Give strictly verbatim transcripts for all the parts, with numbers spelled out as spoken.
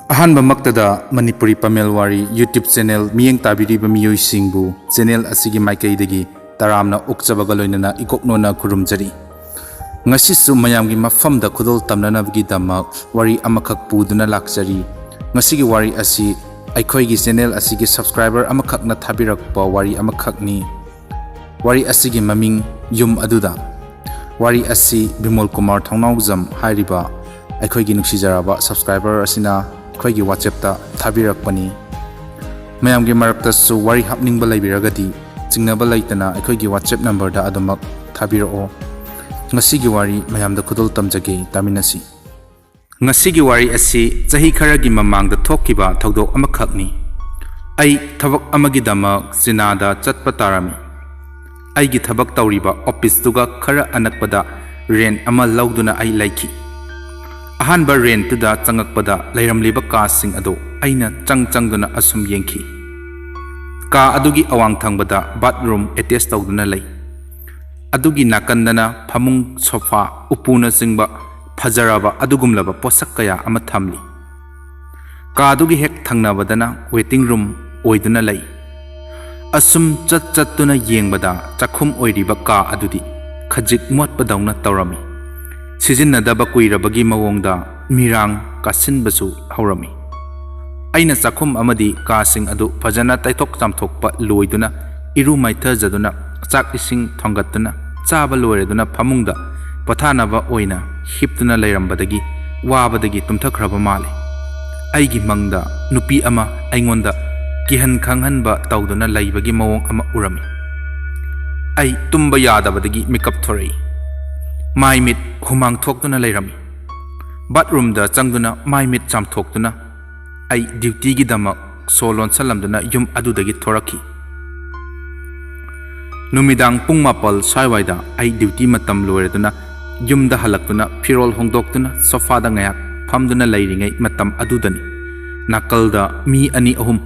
ꯑꯍꯥꯟꯕꯃꯛꯇꯗ ꯃꯅꯤꯄꯨꯔꯤ ꯄꯥꯃꯦꯜ ꯋꯥꯔꯤ YouTube channel ꯃꯤꯠꯌꯦꯡ ꯇꯥꯕꯤꯔꯤꯕ ꯃꯤꯑꯣꯏꯁꯤꯡꯕꯨ ꯆꯦꯅꯦꯜ ꯑꯁꯤꯒꯤ ꯃꯥꯏꯀꯩꯗꯒꯤ ꯇꯔꯥꯝꯅ ꯑꯣꯛꯆꯕꯒ ꯂꯣꯏꯅꯅ ꯏꯀꯣꯛꯅꯣꯅ ꯈꯨꯔꯨꯝꯖꯔꯤ꯫ ꯉꯁꯤꯁꯨ ꯃꯌꯥꯝꯒꯤ ꯃꯐꯝꯗ ꯈꯨꯗꯣꯜ ꯇꯝꯅꯅꯕꯒꯤꯗꯃꯛ ꯋꯥꯔꯤ ꯑꯃꯈꯛ ꯄꯨꯗꯨꯅ ꯂꯥꯛꯆꯔꯤ꯫ ꯉꯁꯤꯒꯤ ꯋꯥꯔꯤ ꯑꯁꯤ ꯑꯩꯈꯣꯏꯒꯤ ꯆꯦꯅꯦꯜ ꯑꯁꯤꯒꯤ subscriber ꯑꯃꯈꯛꯅ ꯊꯥꯕꯤꯔꯛꯄ ꯋꯥꯔꯤ ꯑꯃꯈꯛꯅꯤ꯫ ꯋꯥꯔꯤ ꯑꯁꯤꯒꯤ ꯃꯃꯤꯡ ꯌꯨꯝ ꯑꯗꯨꯗ꯫ ꯋꯥꯔꯤ ꯑꯁꯤ ꯕꯤꯃꯣꯜ ꯀꯨꯃꯥꯔ ꯊꯧꯅꯥꯎꯖꯝ ꯍꯥꯏꯔꯤꯕ ꯑꯩꯈꯣꯏꯒꯤ ꯅꯨꯡꯁꯤꯖꯔꯕ subscriber ꯑꯁꯤꯅ ꯑꯩꯈꯣꯏꯒꯤ WhatsAppꯇ ꯊꯥꯕꯤꯔꯛꯄꯅꯤ꯫ ꯃꯌꯥꯝꯒꯤ ꯃꯔꯛꯇꯁꯨ ꯋꯥꯔꯤ ꯍꯥꯞꯅꯤꯡꯕ ꯂꯩꯕꯤꯔꯒꯗꯤ ꯆꯤꯡꯅꯕ ꯂꯩꯇꯅ ꯑꯩꯈꯣꯏꯒꯤ WhatsApp numberꯗ ꯑꯗꯨꯃꯛ ꯊꯥꯕꯤꯔꯛꯑꯣ꯫ ꯉꯁꯤꯒꯤ ꯋꯥꯔꯤ ꯃꯌꯥꯝꯗ ꯈꯨꯗꯣꯜ ꯇꯝꯖꯒꯦ, ꯇꯥꯃꯤꯟꯅꯁꯤ꯫ ꯉꯁꯤꯒꯤ ꯋꯥꯔꯤ ꯑꯁꯤ ꯆꯍꯤ ꯈꯔꯒꯤ ꯃꯃꯥꯡꯗ ꯊꯣꯛꯈꯤꯕ ꯊꯧꯗꯣꯛ ꯑꯃꯈꯛꯅꯤ꯫ ꯑꯩ ꯊꯕꯛ ꯑꯃꯒꯤꯗꯃꯛ ꯆꯤꯅꯥꯗ ꯆꯠꯄ ꯇꯥꯔꯝꯃꯤ꯫ ꯑꯩꯒꯤ ꯊꯕꯛ ꯇꯧꯔꯤꯕ officeꯇꯨꯒ ꯈꯔ ꯑꯅꯛꯄꯗ rent ꯑꯃ ꯂꯧꯗꯨꯅ ꯑꯩ ꯂꯩꯈꯤ꯫ ꯑꯍꯥꯟꯕ rentꯇꯨꯗ ꯆꯪꯉꯛꯄꯗ ꯂꯩꯔꯝꯂꯤꯕ ꯀꯥꯁꯤꯡ ꯑꯗꯨ ꯑꯩꯅ ꯆꯪ ꯆꯪꯗꯨꯅ ꯑꯁꯨꯝ ꯌꯦꯡꯈꯤ꯫ ꯀꯥ ꯑꯗꯨꯒꯤ ꯑꯋꯥꯡ ꯊꯪꯕꯗ bathroom attach ꯇꯧꯗꯨꯅ ꯂꯩ꯫ ꯑꯗꯨꯒꯤ ꯅꯥꯀꯟꯗꯅ ꯐꯃꯨꯡ, sofa, ꯎꯄꯨꯅꯆꯤꯡꯕ ꯐꯖꯔꯕ ꯑꯗꯨꯒꯨꯝꯂꯕ ꯄꯣꯠꯁꯛ ꯀꯌꯥ ꯑꯃ ꯊꯝꯂꯤ꯫ ꯀꯥꯗꯨꯒꯤ ꯍꯦꯛ ꯊꯪꯅꯕꯗꯅ waiting room ꯑꯣꯏꯗꯨꯅ ꯂꯩ꯫ ꯑꯁꯨꯝ ꯆꯠ ꯆꯠꯇꯨꯅ ꯌꯦꯡꯕꯗ ꯆꯥꯛꯈꯨꯝ ꯑꯣꯏꯔꯤꯕ ꯀꯥ ꯑꯗꯨꯗꯤ ꯈꯖꯤꯛ ꯃꯣꯠꯄꯗꯧꯅ ꯇꯧꯔꯝꯃꯤ꯫ ꯁꯤꯖꯤꯟꯅꯗꯕ ꯀꯨꯏꯔꯕꯒꯤ ꯃꯑꯣꯡꯗ ꯃꯤꯔꯥꯡ ꯀꯥꯁꯤꯟꯕꯁꯨ ꯍꯧꯔꯝꯃꯤ꯫ ꯑꯩꯅ ꯆꯥꯛꯈꯨꯝ ꯑꯃꯗꯤ ꯀꯥꯁꯤꯡ ꯑꯗꯨ ꯐꯖꯅ ꯇꯩꯊꯣꯛ ꯆꯥꯝꯊꯣꯛꯄ ꯂꯣꯏꯗꯨꯅ, ꯏꯔꯨ ꯃꯥꯏꯊꯖꯗꯨꯅ, ꯆꯥꯛ ꯏꯁꯤꯡ ꯊꯣꯡꯒꯠꯇꯨꯅ, ꯆꯥꯕ ꯂꯣꯏꯔꯗꯨꯅ ꯐꯃꯨꯡꯗ ꯄꯣꯊꯥꯅꯕ ꯑꯣꯏꯅ ꯍꯤꯞꯇꯨꯅ ꯂꯩꯔꯝꯕꯗꯒꯤ ꯋꯥꯕꯗꯒꯤ ꯇꯨꯝꯊꯈ꯭ꯔꯕ ꯃꯥꯜꯂꯤ꯫ ꯑꯩꯒꯤ ꯃꯪꯗ ꯅꯨꯄꯤ ꯑꯃ ꯑꯩꯉꯣꯟꯗ ꯀꯤꯍꯟ ꯈꯪꯍꯟꯕ ꯇꯧꯗꯨꯅ ꯂꯩꯕꯒꯤ ꯃꯑꯣꯡ ꯑꯃ ꯎꯔꯝꯃꯤ꯫ ꯑꯩ ꯇꯨꯝꯕ ꯌꯥꯗꯕꯗꯒꯤ ꯃꯤꯀꯞ ꯊꯣꯔꯛꯏ꯫ ꯃꯥꯏ ꯃꯤꯠ ꯍꯨꯃꯥꯡ ꯊꯣꯛꯇꯨꯅ ꯂꯩꯔꯝꯃꯤ꯫ Bathroomꯗ ꯆꯪꯗꯨꯅ ꯃꯥꯏ ꯃꯤꯠ ꯆꯥꯝꯊꯣꯛꯇꯨꯅ ꯑꯩ dutyꯒꯤꯗꯃꯛ ꯁꯣ ꯂꯣꯟꯁꯜꯂꯝꯗꯨꯅ ꯌꯨꯝ ꯑꯗꯨꯗꯒꯤ ꯊꯣꯔꯛꯈꯤ꯫ ꯅꯨꯃꯤꯗꯥꯡ ꯄꯨꯡ ꯃꯥꯄꯜ ꯁ꯭ꯋꯥꯏꯋꯥꯏꯗ ꯑꯩ duty ꯃꯇꯝ ꯂꯣꯏꯔꯗꯨꯅ ꯌꯨꯝꯗ ꯍꯜꯂꯛꯇꯨꯅ ꯐꯤꯔꯣꯜ ꯍꯣꯡꯗꯣꯛꯇꯨꯅ sofaꯗ ꯉꯥꯏꯍꯥꯛ ꯐꯝꯗꯨꯅ ꯂꯩꯔꯤꯉꯩ ꯃꯇꯝ ꯑꯗꯨꯗꯅꯤ ꯅꯥꯀꯜꯗ ꯃꯤ ꯑꯅꯤ ꯑꯍꯨꯝ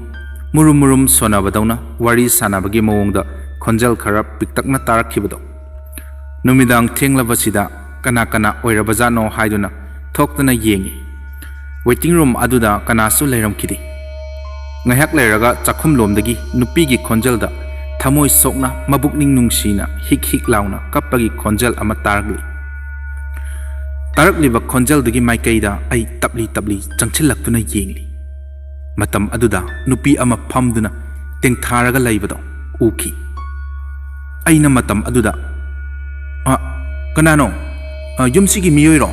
ꯃꯨꯔꯨꯝ ꯃꯨꯔꯨꯝ ꯁꯣꯟꯅꯕꯗꯧꯅ ꯋꯥꯔꯤ ꯁꯥꯟꯅꯕꯒꯤ ꯃꯑꯣꯡꯗ ꯈꯣꯟꯖꯦꯜ ꯈꯔ ꯄꯤꯛꯇꯛꯅ ꯇꯥꯔꯛꯈꯤꯕꯗꯣ꯫ ꯅꯨꯃꯤꯗꯥꯡ ꯊꯦꯡꯂꯕꯁꯤꯗ ꯀꯅꯥ ꯀꯅꯥ ꯑꯣꯏꯔꯕꯖꯥꯠꯅꯣ ꯍꯥꯏꯗꯨꯅ ꯊꯣꯛꯇꯨꯅ ꯌꯦꯡꯉꯤ꯫ Waiting room ꯑꯗꯨꯗ ꯀꯅꯥꯁꯨ ꯂꯩꯔꯝꯈꯤꯗꯦ꯫ ꯉꯥꯏꯍꯥꯛ ꯂꯩꯔꯒ ꯆꯥꯛꯈꯨꯝꯂꯣꯝꯗꯒꯤ ꯅꯨꯄꯤꯒꯤ ꯈꯣꯟꯖꯦꯜꯗ ꯊꯃꯣꯏ ꯁꯣꯛꯅ, ꯃꯕꯨꯛꯅꯤꯡ ꯅꯨꯡꯁꯤꯅ ꯍꯤꯛ ꯍꯤꯛ ꯂꯥꯎꯅ ꯀꯞꯄꯒꯤ ꯈꯣꯟꯖꯦꯜ ꯑꯃ ꯇꯥꯔꯛꯂꯤ꯫ ꯇꯥꯔꯛꯂꯤꯕ ꯈꯣꯟꯖꯦꯜꯗꯨꯒꯤ ꯃꯥꯏꯀꯩꯗ ꯑꯩ ꯇꯞꯂꯤ ꯇꯞꯂꯤ ꯆꯪꯁꯤꯜꯂꯛꯇꯨꯅ ꯌꯦꯡꯂꯤ꯫ ꯃꯇꯝ ꯑꯗꯨꯗ ꯅꯨꯄꯤ ꯑꯃ ꯐꯝꯗꯨꯅ ꯇꯦꯡꯊꯥꯔꯒ ꯂꯩꯕꯗꯣ ꯎꯈꯤ꯫ ꯑꯩꯅ ꯃꯇꯝ ꯑꯗꯨꯗ, "ꯑ, ꯀꯅꯥꯅꯣ? ꯑ, ꯌꯨꯝꯁꯤꯒꯤ ꯃꯤꯑꯣꯏꯔꯣ?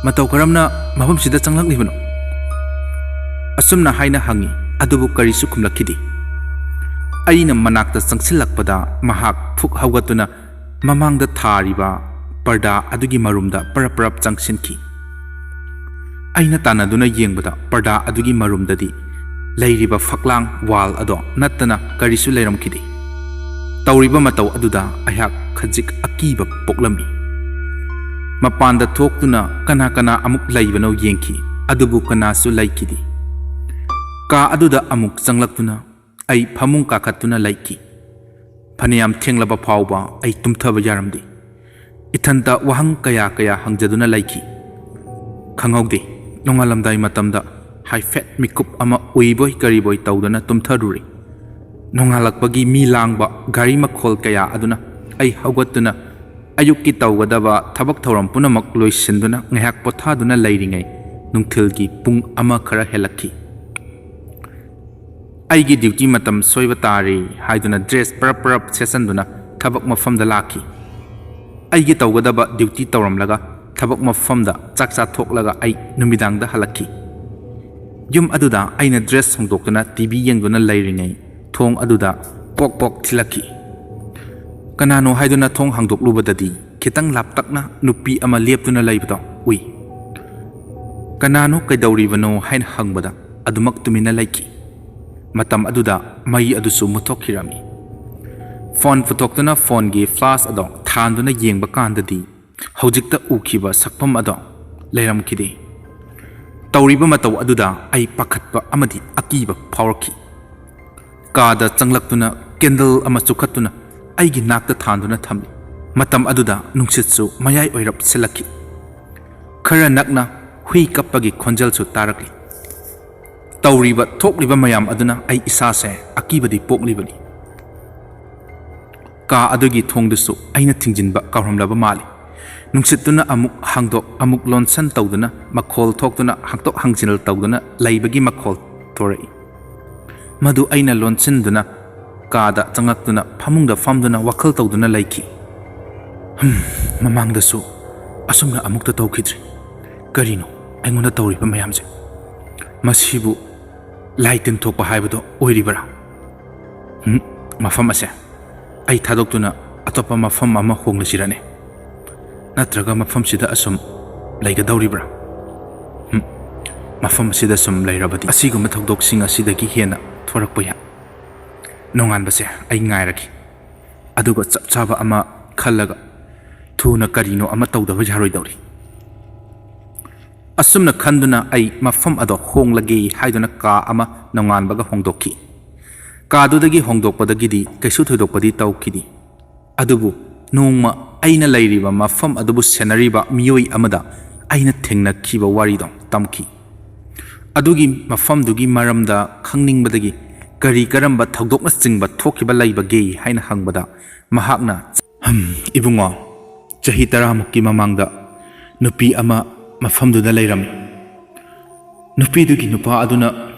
ꯃꯇꯧ ꯀꯔꯝꯅ ꯃꯐꯝꯁꯤꯗ ꯆꯪꯂꯛꯂꯤꯕꯅꯣ?" ꯑꯁꯨꯝꯅ ꯍꯥꯏꯅ ꯍꯪꯉꯤ, ꯑꯗꯨꯕꯨ ꯀꯔꯤꯁꯨ ꯈꯨꯝꯂꯛꯈꯤꯗꯦ꯫ ꯑꯩꯅ ꯃꯅꯥꯛꯇ ꯆꯪꯁꯤꯜꯂꯛꯄꯗ ꯃꯍꯥꯛ ꯐꯨꯛ ꯍꯧꯒꯠꯇꯨꯅ ꯃꯃꯥꯡꯗ ꯊꯥꯔꯤꯕ ꯄꯔꯗꯥ ꯑꯗꯨꯒꯤ ꯃꯔꯨꯝꯗ ꯄꯔꯞ ꯄꯔꯞ ꯆꯪꯁꯤꯟꯈꯤ꯫ ꯑꯩꯅ ꯇꯥꯟꯅꯗꯨꯅ ꯌꯦꯡꯕꯗ ꯄꯔꯗꯥ ꯑꯗꯨꯒꯤ ꯃꯔꯨꯝꯗꯗꯤ ꯂꯩꯔꯤꯕ ꯐꯛꯂꯥꯡ, ꯋꯥꯜ ꯑꯗꯣ ꯅꯠꯇꯅ ꯀꯔꯤꯁꯨ ꯂꯩꯔꯝꯈꯤꯗꯦ꯫ ꯇꯧꯔꯤꯕ ꯃꯇꯧ ꯑꯗꯨꯗ ꯑꯩꯍꯥꯛ ꯈꯖꯤꯛ ꯑꯀꯤꯕ ꯄꯣꯛꯂꯝꯃꯤ꯫ ꯃꯄꯥꯟꯗ ꯊꯣꯛꯇꯨꯅ ꯀꯅꯥ ꯀꯅꯥ ꯑꯃꯨꯛ ꯂꯩꯕꯅꯣ ꯌꯦꯡꯈꯤ, ꯑꯗꯨꯕꯨ ꯀꯅꯥꯁꯨ ꯂꯩꯈꯤꯗꯦ꯫ ꯀꯥ ꯑꯗꯨꯗ ꯑꯃꯨꯛ ꯆꯪꯂꯛꯇꯨꯅ ꯑꯩ ꯐꯃꯨꯡ ꯀꯥꯈꯠꯇꯨꯅ ꯂꯩꯈꯤ꯫ ꯐꯅꯌꯥꯝ ꯊꯦꯡꯂꯕ ꯐꯥꯎꯕ ꯑꯩ ꯇꯨꯝꯊꯕ ꯌꯥꯔꯝꯗꯦ꯫ ꯏꯊꯟꯇ ꯋꯥꯍꯪ ꯀꯌꯥ ꯀꯌꯥ ꯍꯪꯖꯗꯨꯅ ꯂꯩꯈꯤ꯫ ꯈꯪꯍꯧꯗꯦ, ꯅꯣꯡꯉꯥꯜꯂꯝꯗꯥꯏ ꯃꯇꯝꯗ ꯍꯥꯏꯐꯦꯠ ꯃꯤꯀꯨꯞ ꯑꯃ ꯎꯏꯕꯣꯏ ꯀꯔꯤꯕꯣꯏ ꯇꯧꯗꯨꯅ ꯇꯨꯝꯊꯔꯨꯔꯦ꯫ ꯅꯣꯡꯉꯥꯜꯂꯛꯄꯒꯤ ꯃꯤ ꯂꯥꯡꯕ, ꯒꯥꯔꯤ ꯃꯈꯣꯜ ꯀꯌꯥ ꯑꯗꯨꯅ ꯑꯩ ꯍꯧꯒꯠꯇꯨꯅ ꯑꯌꯨꯛꯀꯤ ꯇꯧꯒꯗꯕ ꯊꯕꯛ ꯊꯧꯔꯝ ꯄꯨꯝꯅꯃꯛ ꯂꯣꯏꯁꯤꯟꯗꯨꯅ ꯉꯥꯏꯍꯥꯛ ꯄꯣꯊꯥꯗꯨꯅ ꯂꯩꯔꯤꯉꯩ ꯅꯨꯡꯊꯤꯜꯒꯤ ꯄꯨꯡ ꯑꯃ ꯈꯔ ꯍꯦꯜꯂꯛꯈꯤ꯫ ꯑꯩꯒꯤ ꯗ꯭ꯌꯨꯇꯤ ꯃꯇꯝ ꯁꯣꯏꯕ ꯇꯥꯔꯦ ꯍꯥꯏꯗꯨꯅ ꯗ꯭ꯔꯦꯁ ꯄꯔꯞ ꯄꯔꯞ ꯁꯦꯠꯆꯟꯗꯨꯅ ꯊꯕꯛ ꯃꯐꯝꯗ ꯂꯥꯛꯈꯤ꯫ ꯑꯩꯒꯤ ꯇꯧꯒꯗꯕ ꯗ꯭ꯌꯨꯇꯤ ꯇꯧꯔꯝꯂꯒ ꯊꯕꯛ ꯃꯐꯝꯗ ꯆꯥꯛ ꯆꯥꯊꯣꯛꯂꯒ ꯑꯩ ꯅꯨꯃꯤꯗꯥꯡꯗ ꯍꯜꯂꯛꯈꯤ꯫ ꯌꯨꯝ ꯑꯗꯨꯗ ꯑꯩꯅ ꯗ꯭ꯔꯦꯁ ꯍꯣꯡꯗꯣꯛꯇꯨꯅ ꯇꯤ ꯚꯤ ꯌꯦꯡꯗꯨꯅ ꯂꯩꯔꯤꯉꯩ ꯊꯣꯡ ꯑꯗꯨꯗ ꯄꯣꯛ ꯄꯣꯛ ꯊꯤꯜꯂꯛꯈꯤ꯫ ꯀꯅꯥꯅꯣ ꯍꯥꯏꯗꯨꯅ ꯊꯣꯡ ꯍꯥꯡꯗꯣꯛꯂꯨꯕꯗꯗꯤ ꯈꯤꯇꯪ ꯂꯥꯞꯇꯛꯅ ꯅꯨꯄꯤ ꯑꯃ ꯂꯦꯞꯇꯨꯅ ꯂꯩꯕꯗꯣ ꯎꯏ꯫ "ꯀꯅꯥꯅꯣ, ꯀꯩꯗꯧꯔꯤꯕꯅꯣ?" ꯍꯥꯏꯅ ꯍꯪꯕꯗ ꯑꯗꯨꯃꯛ ꯇꯨꯃꯤꯟꯅ ꯂꯩꯈꯤ꯫ ꯃꯇꯝ ꯑꯗꯨꯗ ꯃꯩ ꯑꯗꯨꯁꯨ ꯃꯨꯠꯊꯣꯛꯈꯤꯔꯝꯃꯤ꯫ ꯐꯣꯟ ꯄꯨꯊꯣꯛꯇꯨꯅ ꯐꯣꯟꯒꯤ ꯐ꯭ꯂꯥꯁ ꯑꯗꯣ ꯊꯥꯟꯗꯨꯅ ꯌꯦꯡꯕ ꯀꯥꯟꯗꯗꯤ ꯍꯧꯖꯤꯛꯇ ꯎꯈꯤꯕ ꯁꯛꯐꯝ ꯑꯗꯣ ꯂꯩꯔꯝꯈꯤꯗꯦ꯫ ꯇꯧꯔꯤꯕ ꯃꯇꯧ ꯑꯗꯨꯗ ꯑꯩ ꯄꯥꯈꯠꯄ ꯑꯃꯗꯤ ꯑꯀꯤꯕ ꯐꯥꯎꯔꯛꯈꯤ꯫ ꯀꯥꯗ ꯆꯪꯂꯛꯇꯨꯅ ꯀꯦꯟꯗꯜ ꯑꯃ ꯆꯨꯈꯠꯇꯨꯅ ꯑꯩꯒꯤ ꯅꯥꯛꯇ ꯊꯥꯟꯗꯨꯅ ꯊꯝꯂꯤ꯫ ꯃꯇꯝ ꯑꯗꯨꯗ ꯅꯨꯡꯁꯤꯠꯁꯨ ꯃꯌꯥꯏ ꯑꯣꯏꯔꯞ ꯁꯤꯜꯂꯛꯈꯤ꯫ ꯈꯔ ꯅꯛꯅ ꯍꯨꯏ ꯀꯞꯄꯒꯤ ꯈꯣꯟꯖꯦꯜꯁꯨ ꯇꯥꯔꯛꯂꯤ꯫ ꯇꯧꯔꯤꯕ ꯊꯣꯛꯂꯤꯕ ꯃꯌꯥꯝ ꯑꯗꯨꯅ ꯑꯩ ꯏꯁꯥꯁꯦ ꯑꯀꯤꯕꯗꯤ ꯄꯣꯛꯂꯤꯕꯅꯤ꯫ ꯀꯥ ꯑꯗꯨꯒꯤ ꯊꯣꯡꯗꯨꯁꯨ ꯑꯩꯅ ꯊꯤꯡꯖꯤꯟꯕ ꯀꯥꯎꯔꯝꯂꯕ ꯃꯥꯜꯂꯤ꯫ ꯅꯨꯡꯁꯤꯠꯇꯨꯅ ꯑꯃꯨꯛ ꯍꯥꯡꯗꯣꯛ ꯑꯃꯨꯛ ꯂꯣꯟꯁꯟ ꯇꯧꯗꯨꯅ, ꯃꯈꯣꯜ ꯊꯣꯛꯇꯨꯅ ꯍꯥꯡꯗꯣꯛ ꯍꯥꯡꯖꯤꯟ ꯇꯧꯗꯨꯅ ꯂꯩꯕꯒꯤ ꯃꯈꯣꯜ ꯊꯣꯔꯛꯏ꯫ ꯃꯗꯨ ꯑꯩꯅ ꯂꯣꯟꯁꯤꯟꯗꯨꯅ ꯀꯥꯗ ꯆꯪꯉꯛꯇꯨꯅ ꯐꯃꯨꯡꯗ ꯐꯝꯗꯨꯅ ꯋꯥꯈꯜ ꯇꯧꯗꯨꯅ ꯂꯩꯈꯤ꯫ ꯍꯝ, ꯃꯃꯥꯡꯗꯁꯨ ꯑꯁꯨꯝꯅ ꯑꯃꯨꯛꯇ ꯇꯧꯈꯤꯗ꯭ꯔꯤ꯫ ꯀꯔꯤꯅꯣ ꯑꯩꯉꯣꯟꯗ ꯇꯧꯔꯤꯕ ꯃꯌꯥꯝꯁꯦ? ꯃꯁꯤꯕꯨ ꯂꯥꯏ ꯇꯤꯟ ꯊꯣꯛꯄ ꯍꯥꯏꯕꯗꯣ ꯑꯣꯏꯔꯤꯕꯔꯥ? ꯍꯝ, ꯃꯐꯝ ꯑꯁꯦ ꯑꯩ ꯊꯥꯗꯣꯛꯇꯨꯅ ꯑꯇꯣꯞꯄ ꯃꯐꯝ ꯑꯃ ꯍꯣꯡꯂꯁꯤꯔꯅꯦ? ꯅꯠꯇ꯭ꯔꯒ ꯃꯐꯝꯁꯤꯗ ꯑꯁꯨꯝ ꯂꯩꯒꯗꯧꯔꯤꯕ꯭ꯔꯥ? ꯍꯝ, ꯃꯐꯝ ꯑꯁꯤꯗ ꯁꯨꯝ ꯂꯩꯔꯕꯗꯤ ꯑꯁꯤꯒꯨꯝꯕ ꯊꯧꯗꯣꯛꯁꯤꯡ ꯑꯁꯤꯗꯒꯤ ꯍꯦꯟꯅ ꯊꯣꯔꯛꯄ ꯌꯥꯏ꯫ ꯅꯣꯡꯉꯥꯟꯕꯁꯦ ꯑꯩ ꯉꯥꯏꯔꯒꯦ꯫ ꯑꯗꯨꯒ ꯆꯞ ꯆꯥꯕ ꯑꯃ ꯈꯜꯂꯒ ꯊꯨꯅ ꯀꯔꯤꯅꯣ ꯑꯃ ꯇꯧꯗꯕ ꯌꯥꯔꯣꯏꯗꯧꯔꯤ꯫ ꯑꯁꯨꯝꯅ ꯈꯟꯗꯨꯅ ꯑꯩ ꯃꯐꯝ ꯑꯗꯣ ꯍꯣꯡꯂꯒꯦ ꯍꯥꯏꯗꯨꯅ ꯀꯥ ꯑꯃ ꯅꯣꯡꯉꯥꯟꯕꯒ ꯍꯣꯡꯗꯣꯛꯈꯤ꯫ ꯀꯥꯗꯨꯗꯒꯤ ꯍꯣꯡꯗꯣꯛꯄꯗꯒꯤꯗꯤ ꯀꯩꯁꯨ ꯊꯣꯏꯗꯣꯛꯄꯗꯤ ꯇꯧꯈꯤꯗꯦ꯫ ꯑꯗꯨꯕꯨ ꯅꯣꯡꯃ ꯑꯩꯅ ꯂꯩꯔꯤꯕ ꯃꯐꯝ ꯑꯗꯨꯕꯨ ꯁꯦꯟꯅꯔꯤꯕ ꯃꯤꯑꯣꯏ ꯑꯃꯗ ꯑꯩꯅ ꯊꯦꯡꯅꯈꯤꯕ ꯋꯥꯔꯤꯗꯣ ꯇꯝꯈꯤ꯫ ꯑꯗꯨꯒꯤ ꯃꯐꯝꯗꯨꯒꯤ ꯃꯔꯝꯗ ꯈꯪꯅꯤꯡꯕꯗꯒꯤ ꯀꯔꯤ ꯀꯔꯝꯕ ꯊꯧꯗꯣꯛꯅꯆꯤꯡꯕ ꯊꯣꯛꯈꯤꯕ ꯂꯩꯕꯒꯦ ꯍꯥꯏꯅ ꯍꯪꯕꯗ ꯃꯍꯥꯛꯅ, "ꯍꯝ, ꯏꯕꯨꯡꯉꯣ, ꯆꯍꯤ ꯇꯔꯥꯃꯨꯛꯀꯤ ꯃꯃꯥꯡꯗ ꯅꯨꯄꯤ ꯑꯃ ꯃꯐꯝꯗꯨꯗ ꯂꯩꯔꯝꯃꯤ꯫ ꯅꯨꯄꯤꯗꯨꯒꯤ ꯅꯨꯄꯥ ꯑꯗꯨꯅ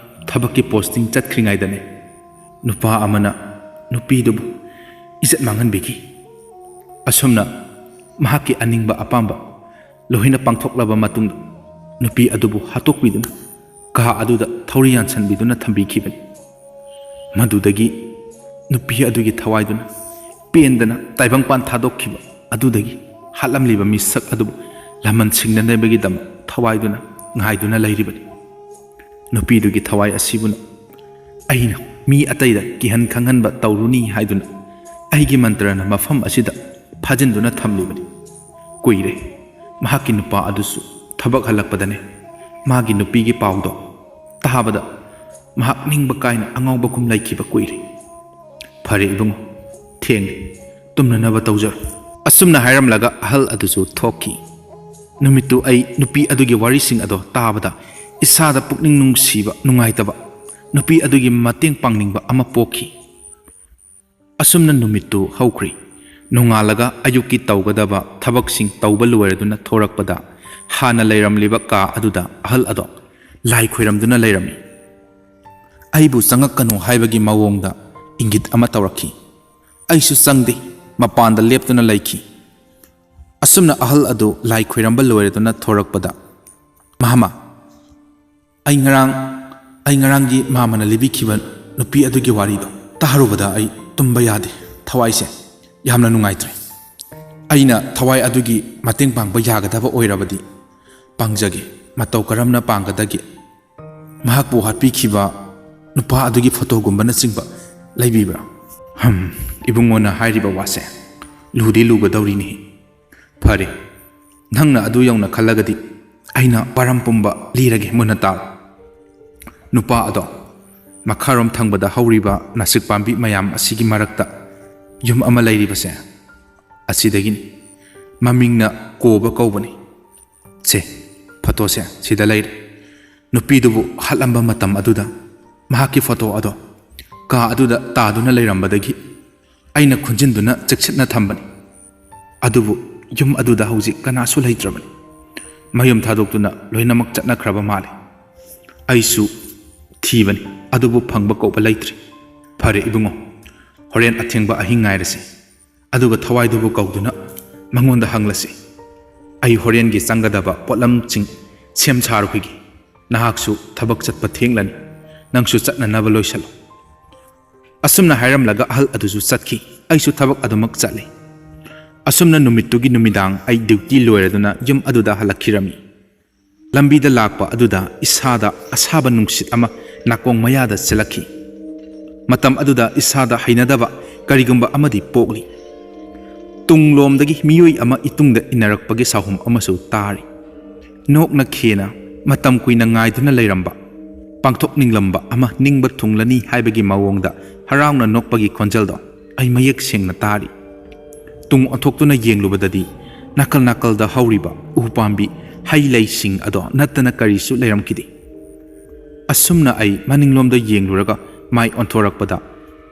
ꯊꯕꯛꯀꯤ ꯄꯣꯁꯇꯤꯡ ꯆꯠꯈ꯭ꯔꯤꯉꯩꯗꯅꯦ, ꯅꯨꯄꯥ ꯑꯃꯅ ꯅꯨꯄꯤꯗꯨꯕꯨ ꯏꯖꯠ ꯃꯥꯡꯍꯟꯕꯤꯈꯤ꯫ ꯑꯁꯨꯝꯅ ꯃꯍꯥꯛꯀꯤ ꯑꯅꯤꯡꯕ ꯑꯄꯥꯝꯕ ꯂꯣꯏꯅ ꯄꯥꯡꯊꯣꯛꯂꯕ ꯃꯇꯨꯡꯗ ꯅꯨꯄꯤ ꯑꯗꯨꯕꯨ ꯍꯥꯠꯇꯣꯛꯄꯤꯗꯨꯅ ꯀꯥ ꯑꯗꯨꯗ ꯊꯧꯔꯤ ꯌꯥꯟꯁꯤꯟꯕꯤꯗꯨꯅ ꯊꯝꯕꯤꯈꯤꯕꯅꯤ꯫ ꯃꯗꯨꯗꯒꯤ ꯅꯨꯄꯤ ꯑꯗꯨꯒꯤ ꯊꯋꯥꯏꯗꯨꯅ ꯄꯦꯟꯗꯅ ꯇꯥꯏꯕꯪꯄꯥꯟ ꯊꯥꯗꯣꯛꯈꯤꯕ ꯑꯗꯨꯗꯒꯤ ꯍꯥꯠꯂꯝꯂꯤꯕ ꯃꯤꯁꯛ ꯑꯗꯨꯕꯨ ꯂꯃꯟ ꯁꯤꯡꯅꯅꯕꯒꯤꯗꯃꯛ ꯊꯋꯥꯏꯗꯨꯅ ꯉꯥꯏꯗꯨꯅ ꯂꯩꯔꯤꯕꯅꯤ꯫ ꯅꯨꯄꯤꯗꯨꯒꯤ ꯊꯋꯥꯏ ꯑꯁꯤꯕꯨꯅ ꯑꯩꯅ ꯃꯤ ꯑꯇꯩꯗ ꯀꯤꯍꯟ ꯈꯪꯍꯟꯕ ꯇꯧꯔꯨꯅꯤ ꯍꯥꯏꯗꯨꯅ ꯑꯩꯒꯤ ꯃꯟꯇ꯭ꯔꯅ ꯃꯐꯝ ꯑꯁꯤꯗ ꯐꯥꯖꯤꯟꯗꯨꯅ ꯊꯝꯂꯤꯕꯅꯤ꯫ ꯀꯨꯏꯔꯦ, ꯃꯍꯥꯛꯀꯤ ꯅꯨꯄꯥ ꯑꯗꯨꯁꯨ ꯊꯕꯛ ꯍꯜꯂꯛꯄꯗꯅꯦ ꯃꯥꯒꯤ ꯅꯨꯄꯤꯒꯤ ꯄꯥꯎꯗꯣ ꯇꯥꯕꯗ ꯃꯍꯥꯛ ꯅꯤꯡꯕ ꯀꯥꯏꯅ ꯑꯉꯥꯎꯕꯒꯨꯝ ꯂꯩꯈꯤꯕ ꯀꯨꯏꯔꯦ꯫ ꯐꯔꯦ ꯏꯕꯨꯡꯉꯣ, ꯊꯦꯡꯂꯦ, ꯇꯨꯝꯅꯅꯕ ꯇꯧꯖꯔꯣ꯫" ꯑꯁꯨꯝꯅ ꯍꯥꯏꯔꯝꯂꯒ ꯑꯍꯜ ꯑꯗꯨꯁꯨ ꯊꯣꯛꯈꯤ꯫ ꯅꯨꯃꯤꯠꯇꯨ ꯑꯩ ꯅꯨꯄꯤ ꯑꯗꯨꯒꯤ ꯋꯥꯔꯤꯁꯤꯡ ꯑꯗꯣ ꯇꯥꯕꯗ ꯏꯁꯥꯗ ꯄꯨꯛꯅꯤꯡ ꯅꯨꯡꯁꯤꯕ, ꯅꯨꯡꯉꯥꯏꯇꯕ, ꯅꯨꯄꯤ ꯑꯗꯨꯒꯤ ꯃꯇꯦꯡ ꯄꯥꯡꯅꯤꯡꯕ ꯑꯃ ꯄꯣꯛꯈꯤ꯫ ꯑꯁꯨꯝꯅ ꯅꯨꯃꯤꯠꯇꯨ ꯍꯧꯈ꯭ꯔꯤ꯫ ꯅꯣꯡꯉꯥꯜꯂꯒ ꯑꯌꯨꯛꯀꯤ ꯇꯧꯒꯗꯕ ꯊꯕꯛꯁꯤꯡ ꯇꯧꯕ ꯂꯣꯏꯔꯗꯨꯅ ꯊꯣꯔꯛꯄꯗ, ꯍꯥꯟꯅ ꯂꯩꯔꯝꯂꯤꯕ ꯀꯥ ꯑꯗꯨꯗ ꯑꯍꯜ ꯑꯗꯣ ꯂꯥꯏ ꯈꯣꯏꯔꯝꯗꯨꯅ ꯂꯩꯔꯝꯃꯤ꯫ ꯑꯩꯕꯨ ꯆꯪꯉꯛꯀꯅꯨ ꯍꯥꯏꯕꯒꯤ ꯃꯑꯣꯡꯗ ꯏꯪꯒꯤꯠ ꯑꯃ ꯇꯧꯔꯛꯈꯤ꯫ ꯑꯩꯁꯨ ꯆꯪꯗꯦ, ꯃꯄꯥꯟꯗ ꯂꯦꯞꯇꯨꯅ ꯂꯩꯈꯤ꯫ ꯑꯁꯨꯝꯅ ꯑꯍꯜ ꯑꯗꯨ ꯂꯥꯏ ꯈꯣꯏꯔꯝꯕ ꯂꯣꯏꯔꯗꯨꯅ ꯊꯣꯔꯛꯄꯗ, "ꯃꯥꯃ, ꯑꯩ ꯉꯔꯥꯡ, ꯑꯩ ꯉꯔꯥꯡꯒꯤ ꯃꯥꯃꯅ ꯂꯤꯕꯤꯈꯤꯕ ꯅꯨꯄꯤ ꯑꯗꯨꯒꯤ ꯋꯥꯔꯤꯗꯣ ꯇꯥꯔꯨꯕꯗ ꯑꯩ ꯇꯨꯝꯕ ꯌꯥꯗꯦ, ꯊꯋꯥꯏꯁꯦ ꯌꯥꯝꯅ ꯅꯨꯡꯉꯥꯏꯇ꯭ꯔꯦ꯫ ꯑꯩꯅ ꯊꯋꯥꯏ ꯑꯗꯨꯒꯤ ꯃꯇꯦꯡ ꯄꯥꯡꯕ ꯌꯥꯒꯗꯕ ꯑꯣꯏꯔꯕꯗꯤ ꯄꯥꯡꯖꯒꯦ꯫ ꯃꯇꯧ ꯀꯔꯝꯅ ꯄꯥꯡꯒꯗꯒꯦ? ꯃꯍꯥꯛꯄꯨ ꯍꯥꯠꯄꯤꯈꯤꯕ ꯅꯨꯄꯥ ꯑꯗꯨꯒꯤ ꯐꯣꯇꯣꯒꯨꯝꯕꯅꯆꯤꯡꯕ ꯂꯩꯕꯤꯕ꯭ꯔꯥ?" "ꯍꯝ, ꯏꯕꯨꯡꯉꯣꯅ ꯍꯥꯏꯔꯤꯕ ꯋꯥꯁꯦ ꯂꯨꯗꯤ ꯂꯨꯒꯗꯧꯔꯤꯅꯤ꯫ ꯐꯔꯦ, ꯅꯪꯅ ꯑꯗꯨ ꯌꯧꯅ ꯈꯜꯂꯒꯗꯤ ꯑꯩꯅ ꯋꯥꯔꯝ ꯄꯨꯝꯕ ꯂꯤꯔꯒꯦ, ꯃꯨꯟꯅ ꯇꯥꯎ꯫ ꯅꯨꯄꯥ ꯑꯗꯣ, ꯃꯈꯥꯔꯣꯝ ꯊꯪꯕꯗ ꯍꯧꯔꯤꯕ ꯅꯥꯁꯤꯛ ꯄꯥꯝꯕꯤ ꯃꯌꯥꯝ ꯑꯁꯤꯒꯤ ꯃꯔꯛꯇ ꯌꯨꯝ ꯑꯃ ꯂꯩꯔꯤꯕꯁꯦ, ꯑꯁꯤꯗꯒꯤꯅꯤ꯫ ꯃꯃꯤꯡꯅ ꯀꯣꯕ ꯀꯧꯕꯅꯤ꯫ ꯁꯦ, ꯐꯣꯇꯣꯁꯦ ꯁꯤꯗ ꯂꯩꯔꯦ꯫ ꯅꯨꯄꯤꯗꯨꯕꯨ ꯍꯥꯠꯂꯝꯕ ꯃꯇꯝ ꯑꯗꯨꯗ ꯃꯍꯥꯛꯀꯤ ꯐꯣꯇꯣ ꯑꯗꯣ ꯀꯥ ꯑꯗꯨꯗ ꯇꯥꯗꯨꯅ ꯂꯩꯔꯝꯕꯗꯒꯤ ꯑꯩꯅ ꯈꯨꯟꯖꯤꯟꯗꯨꯅ ꯆꯦꯛꯁꯤꯟꯅ ꯊꯝꯕꯅꯤ꯫ ꯑꯗꯨꯕꯨ ꯌꯨꯝ ꯑꯗꯨꯗ ꯍꯧꯖꯤꯛ ꯀꯅꯥꯁꯨ ꯂꯩꯇ꯭ꯔꯕꯅꯤ꯫ ꯃꯌꯨꯝ ꯊꯥꯗꯣꯛꯇꯨꯅ ꯂꯣꯏꯅꯃꯛ ꯆꯠꯅꯈ꯭ꯔꯕ ꯃꯥꯜꯂꯤ꯫ ꯑꯩꯁꯨ ꯊꯤꯕꯅꯤ, ꯑꯗꯨꯕꯨ ꯐꯪꯕ ꯀꯧꯕ ꯂꯩꯇ꯭ꯔꯤ꯫ ꯐꯔꯦ ꯏꯕꯨꯡꯉꯣ, ꯍꯣꯔꯦꯟ ꯑꯊꯦꯡꯕ ꯑꯍꯤꯡ ꯉꯥꯏꯔꯁꯤ꯫ ꯑꯗꯨꯒ ꯊꯋꯥꯏꯗꯨꯕꯨ ꯀꯧꯗꯨꯅ ꯃꯉꯣꯟꯗ ꯍꯪꯂꯁꯤ꯫ ꯑꯩ ꯍꯣꯔꯦꯟꯒꯤ ꯆꯪꯒꯗꯕ ꯄꯣꯠꯂꯝꯁꯤꯡ ꯁꯦꯝ ꯁꯥꯔꯨꯈꯤꯒꯦ꯫ ꯅꯍꯥꯛꯁꯨ ꯊꯕꯛ ꯆꯠꯄ ꯊꯦꯡꯂꯅꯤ꯫ ꯅꯪꯁꯨ ꯆꯠꯅꯅꯕ ꯂꯣꯏꯁꯜꯂꯨ꯫" ꯑꯁꯨꯝꯅ ꯍꯥꯏꯔꯝꯂꯒ ꯑꯍꯜ ꯑꯗꯨꯁꯨ ꯆꯠꯈꯤ꯫ ꯑꯩꯁꯨ ꯊꯕꯛ ꯑꯗꯨꯃꯛ ꯆꯠꯂꯤ꯫ ꯑꯁꯨꯝꯅ ꯅꯨꯃꯤꯠꯇꯨꯒꯤ ꯅꯨꯃꯤꯗꯥꯡ ꯑꯩ ꯗ꯭ꯌꯨꯇꯤ ꯂꯣꯏꯔꯗꯨꯅ ꯌꯨꯝ ꯑꯗꯨꯗ ꯍꯜꯂꯛꯈꯤꯔꯝꯃꯤ꯫ ꯂꯝꯕꯤꯗ ꯂꯥꯛꯄ ꯑꯗꯨꯗ ꯏꯁꯥꯗ ꯑꯁꯥꯕ ꯅꯨꯡꯁꯤꯠ ꯑꯃ ꯅꯥꯀꯣꯡ ꯃꯌꯥꯗ ꯆꯦꯜꯂꯛꯈꯤ꯫ ꯃꯇꯝ ꯑꯗꯨꯗ ꯏꯁꯥꯗ ꯍꯩꯅꯗꯕ ꯀꯔꯤꯒꯨꯝꯕ ꯑꯃꯗꯤ ꯄꯣꯛꯂꯤ꯫ ꯇꯨꯡꯂꯣꯝꯗꯒꯤ ꯃꯤꯑꯣꯏ ꯑꯃ ꯏꯇꯨꯡꯗ ꯏꯟꯅꯔꯛꯄꯒꯤ ꯁꯥꯍꯨꯝ ꯑꯃꯁꯨ ꯇꯥꯔꯤ꯫ ꯅꯣꯛꯅ ꯈꯦꯅ ꯃꯇꯝ ꯀꯨꯏꯅ ꯉꯥꯏꯗꯨꯅ ꯂꯩꯔꯝꯕ, ꯄꯥꯡꯊꯣꯛꯅꯤꯡꯂꯝꯕ ꯑꯃ ꯅꯤꯡꯕ ꯊꯨꯡꯂꯅꯤ ꯍꯥꯏꯕꯒꯤ ꯃꯑꯣꯡꯗ ꯍꯔꯥꯎꯅ ꯅꯣꯛꯄꯒꯤ ꯈꯣꯟꯖꯦꯜꯗꯣ ꯑꯩ ꯃꯌꯦꯛ ꯁꯦꯡꯅ ꯇꯥꯔꯤ꯫ ꯇꯨꯡ ꯑꯣꯟꯊꯣꯛꯇꯨꯅ ꯌꯦꯡꯂꯨꯕꯗꯗꯤ ꯅꯥꯀꯜ ꯅꯥꯀꯜꯗ ꯍꯧꯔꯤꯕ ꯎ ꯄꯥꯝꯕꯤ, ꯍꯩ ꯂꯩꯁꯤꯡ ꯑꯗꯣ ꯅꯠꯇꯅ ꯀꯔꯤꯁꯨ ꯂꯩꯔꯝꯈꯤꯗꯦ꯫ ꯑꯁꯨꯝꯅ ꯑꯩ ꯃꯅꯤꯡꯂꯣꯝꯗ ꯌꯦꯡꯂꯨꯔꯒ ꯃꯥꯏ ꯑꯣꯟꯊꯣꯔꯛꯄꯗ,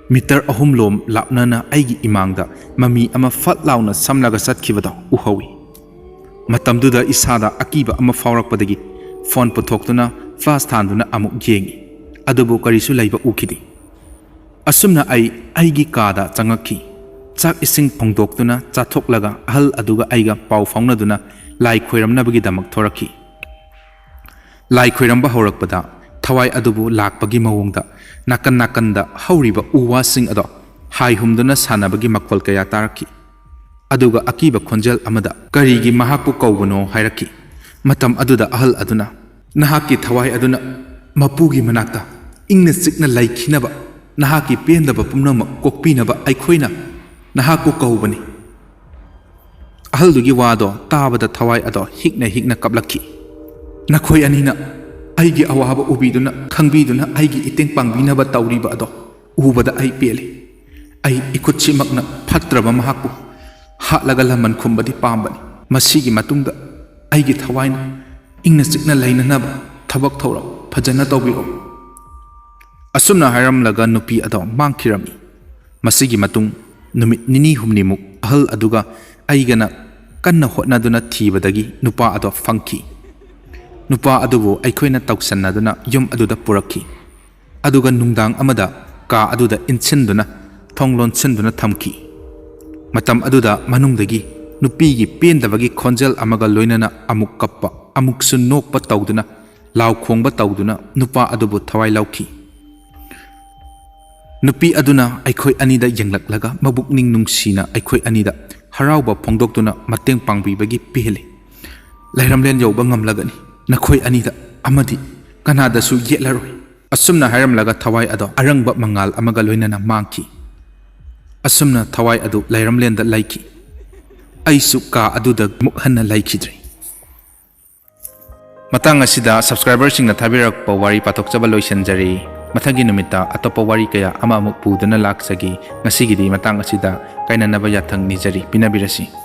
ꯃꯤꯇꯔ ꯑꯍꯨꯝ ꯂꯣꯝ ꯂꯥꯞꯅꯅ ꯑꯩꯒꯤ ꯏꯃꯥꯡꯗ ꯃꯃꯤ ꯑꯃ ꯐꯠ ꯂꯥꯎꯅ ꯁꯝꯂꯒ ꯆꯠꯈꯤꯕꯗꯣ ꯎꯍꯧꯏ꯫ ꯃꯇꯝꯗꯨꯗ ꯏꯁꯥꯗ ꯑꯀꯤꯕ ꯑꯃ ꯐꯥꯎꯔꯛꯄꯗꯒꯤ ꯐꯣꯟ ꯄꯨꯊꯣꯛꯇꯨꯅ ꯐ꯭ꯂꯥꯁ ꯊꯥꯟꯗꯨꯅ ꯑꯃꯨꯛ ꯌꯦꯡꯏ, ꯑꯗꯨꯕꯨ ꯀꯔꯤꯁꯨ ꯂꯩꯕ ꯎꯈꯤꯗꯦ꯫ ꯑꯁꯨꯝꯅ ꯑꯩ ꯑꯩꯒꯤ ꯀꯥꯗ ꯆꯪꯉꯛꯈꯤ꯫ ꯆꯥꯛ ꯏꯁꯤꯡ ꯊꯣꯡꯗꯣꯛꯇꯨꯅ ꯆꯥꯊꯣꯛꯂꯒ ꯑꯍꯜ ꯑꯗꯨꯒ ꯑꯩꯒ ꯄꯥꯎ ꯐꯥꯎꯅꯗꯨꯅ ꯂꯥꯏ ꯈꯣꯏꯔꯝꯅꯕꯒꯤꯗꯃꯛ ꯊꯣꯔꯛꯈꯤ꯫ ꯂꯥꯏ ꯈꯣꯏꯔꯝꯕ ꯍꯧꯔꯛꯄꯗ ꯊꯋꯥꯏ ꯑꯗꯨꯕꯨ ꯂꯥꯛꯄꯒꯤ ꯃꯑꯣꯡꯗ ꯅꯥꯀꯟ ꯅꯥꯀꯟꯗ ꯍꯧꯔꯤꯕ ꯎ ꯋꯥꯁꯤꯡ ꯑꯗꯣ ꯍꯥꯏ ꯍꯨꯝꯗꯨꯅ ꯁꯥꯟꯅꯕꯒꯤ ꯃꯈꯣꯜ ꯀꯌꯥ ꯇꯥꯔꯛꯈꯤ꯫ ꯑꯗꯨꯒ ꯑꯀꯤꯕ ꯈꯣꯟꯖꯦꯜ ꯑꯃꯗ ꯀꯔꯤꯒꯤ ꯃꯍꯥꯛꯄꯨ ꯀꯧꯕꯅꯣ ꯍꯥꯏꯔꯛꯈꯤ꯫ ꯃꯇꯝ ꯑꯗꯨꯗ ꯑꯍꯜ ꯑꯗꯨꯅ, "ꯅꯍꯥꯛꯀꯤ ꯊꯋꯥꯏ ꯑꯗꯨꯅ ꯃꯄꯨꯒꯤ ꯃꯅꯥꯛꯇ ꯏꯪꯅ ꯆꯤꯛꯅ ꯂꯩꯈꯤꯅꯕ, ꯅꯍꯥꯛꯀꯤ ꯄꯦꯟꯗꯕ ꯄꯨꯝꯅꯃꯛ ꯀꯣꯛꯄꯤꯅꯕ ꯑꯩꯈꯣꯏꯅ ꯅꯍꯥꯛꯄꯨ ꯀꯧꯕꯅꯤ꯫" ꯑꯍꯜꯗꯨꯒꯤ ꯋꯥꯗꯣ ꯇꯥꯕꯗ ꯊꯋꯥꯏ ꯑꯗꯣ ꯍꯤꯛꯅ ꯍꯤꯛꯅ ꯀꯞꯂꯛꯈꯤ꯫ "ꯅꯈꯣꯏ ꯑꯅꯤꯅ ꯑꯩꯒꯤ ꯑꯋꯥꯕ ꯎꯕꯤꯗꯨꯅ, ꯈꯪꯕꯤꯗꯨꯅ ꯑꯩꯒꯤ ꯏꯇꯦꯡ ꯄꯥꯡꯕꯤꯅꯕ ꯇꯧꯔꯤꯕ ꯑꯗꯣ ꯎꯕꯗ ꯑꯩ ꯄꯦꯜꯂꯤ꯫ ꯑꯩ ꯏꯈꯨꯠꯁꯤꯃꯛꯅ ꯐꯠꯇ꯭ꯔꯕ ꯃꯍꯥꯛꯄꯨ ꯍꯥꯠꯂꯒ ꯂꯃꯟ ꯈꯨꯝꯕꯗꯤ ꯄꯥꯝꯕꯅꯤ꯫ ꯃꯁꯤꯒꯤ ꯃꯇꯨꯡꯗ ꯑꯩꯒꯤ ꯊꯋꯥꯏꯅ ꯏꯪꯅ ꯆꯤꯛꯅ ꯂꯩꯅꯅꯕ ꯊꯕꯛ ꯊꯧꯔꯝ ꯐꯖꯅ ꯇꯧꯕꯤꯔꯛꯎ꯫" ꯑꯁꯨꯝꯅ ꯍꯥꯏꯔꯝꯂꯒ ꯅꯨꯄꯤ ꯑꯗꯣ ꯃꯥꯡꯈꯤꯔꯝꯃꯤ꯫ ꯃꯁꯤꯒꯤ ꯃꯇꯨꯡ ꯅꯨꯃꯤꯠ ꯅꯤꯅꯤ ꯍꯨꯝꯅꯤꯃꯨꯛ ꯑꯍꯜ ꯑꯗꯨꯒ ꯑꯩꯒꯅ ꯀꯟꯅ ꯍꯣꯠꯅꯗꯨꯅ ꯊꯤꯕꯗꯒꯤ ꯅꯨꯄꯥ ꯑꯗꯣ ꯐꯪꯈꯤ꯫ ꯅꯨꯄꯥ ꯑꯗꯨꯕꯨ ꯑꯩꯈꯣꯏꯅ ꯇꯧꯁꯟꯅꯗꯨꯅ ꯌꯨꯝ ꯑꯗꯨꯗ ꯄꯨꯔꯛꯈꯤ꯫ ꯑꯗꯨꯒ ꯅꯨꯡꯗꯥꯡ ꯑꯃꯗ ꯀꯥ ꯑꯗꯨꯗ ꯏꯟꯁꯤꯟꯗꯨꯅ ꯊꯣꯡ ꯂꯣꯟꯁꯤꯟꯗꯨꯅ ꯊꯝꯈꯤ꯫ ꯃꯇꯝ ꯑꯗꯨꯗ ꯃꯅꯨꯡꯗꯒꯤ ꯅꯨꯄꯤꯒꯤ ꯄꯦꯟꯗꯕꯒꯤ ꯈꯣꯟꯖꯦꯜ ꯑꯃꯒ ꯂꯣꯏꯅꯅ ꯑꯃꯨꯛ ꯀꯞꯄ, ꯑꯃꯨꯛꯁꯨ ꯅꯣꯛꯄ ꯇꯧꯗꯨꯅ, ꯂꯥꯎ ꯈꯣꯡꯕ ꯇꯧꯗꯨꯅ ꯅꯨꯄꯥ ꯑꯗꯨꯕꯨ ꯊꯋꯥꯏ ꯂꯧꯈꯤ꯫ ꯅꯨꯄꯤ ꯑꯗꯨꯅ ꯑꯩꯈꯣꯏ ꯑꯅꯤꯗ ꯌꯦꯡꯂꯛꯂꯒ ꯃꯕꯨꯛꯅꯤꯡ ꯅꯨꯡꯁꯤꯅ ꯑꯩꯈꯣꯏ ꯑꯅꯤꯗ ꯍꯔꯥꯎꯕ ꯐꯣꯡꯗꯣꯛꯇꯨꯅ ꯃꯇꯦꯡ ꯄꯥꯡꯕꯤꯕꯒꯤ ꯄꯦꯜꯂꯤ꯫ "ꯂꯩꯔꯝꯂꯦꯟ ꯌꯧꯕ ꯉꯝꯂꯒꯅꯤ꯫ ꯅꯈꯣꯏ ꯑꯅꯤꯗ ꯑꯃꯗꯤ ꯀꯅꯥꯗꯁꯨ ꯌꯦꯠꯂꯔꯣꯏ꯫" ꯑꯁꯨꯝꯅ ꯍꯥꯏꯔꯝꯂꯒ ꯊꯋꯥꯏ ꯑꯗꯣ ꯑꯔꯪꯕ ꯃꯉꯥꯜ ꯑꯃꯒ ꯂꯣꯏꯅꯅ ꯃꯥꯡꯈꯤ꯫ ꯑꯁꯨꯝꯅ ꯊꯋꯥꯏ ꯑꯗꯨ ꯂꯩꯔꯝꯂꯦꯟꯗ ꯂꯩꯈꯤ꯫ ꯑꯩꯁꯨ ꯀꯥ ꯑꯗꯨꯗ ꯑꯃꯨꯛ ꯍꯟꯅ ꯂꯩꯈꯤꯗ꯭ꯔꯦ꯫ ꯃꯇꯥꯡ ꯑꯁꯤꯗ ꯁꯕꯁꯀ꯭ꯔꯥꯏꯕꯔꯁꯤꯡꯅ ꯊꯥꯕꯤꯔꯛꯄ ꯋꯥꯔꯤ ꯄꯥꯊꯣꯛꯆꯕ ꯂꯣꯏꯁꯤꯟꯖꯔꯤ꯫ ꯃꯊꯪꯒꯤ ꯅꯨꯃꯤꯠꯇ ꯑꯇꯣꯞꯄ ꯋꯥꯔꯤ ꯀꯌꯥ ꯑꯃ ꯑꯃꯨꯛ ꯄꯨꯗꯨꯅ ꯂꯥꯛꯆꯒꯦ꯫ ꯉꯁꯤꯒꯤꯗꯤ ꯃꯇꯥꯡ ꯑꯁꯤꯗ ꯀꯥꯏꯅꯅꯕ ꯌꯥꯊꯪ ꯅꯤꯖꯔꯤ꯫ ꯄꯤꯅꯕꯤꯔꯁꯤ꯫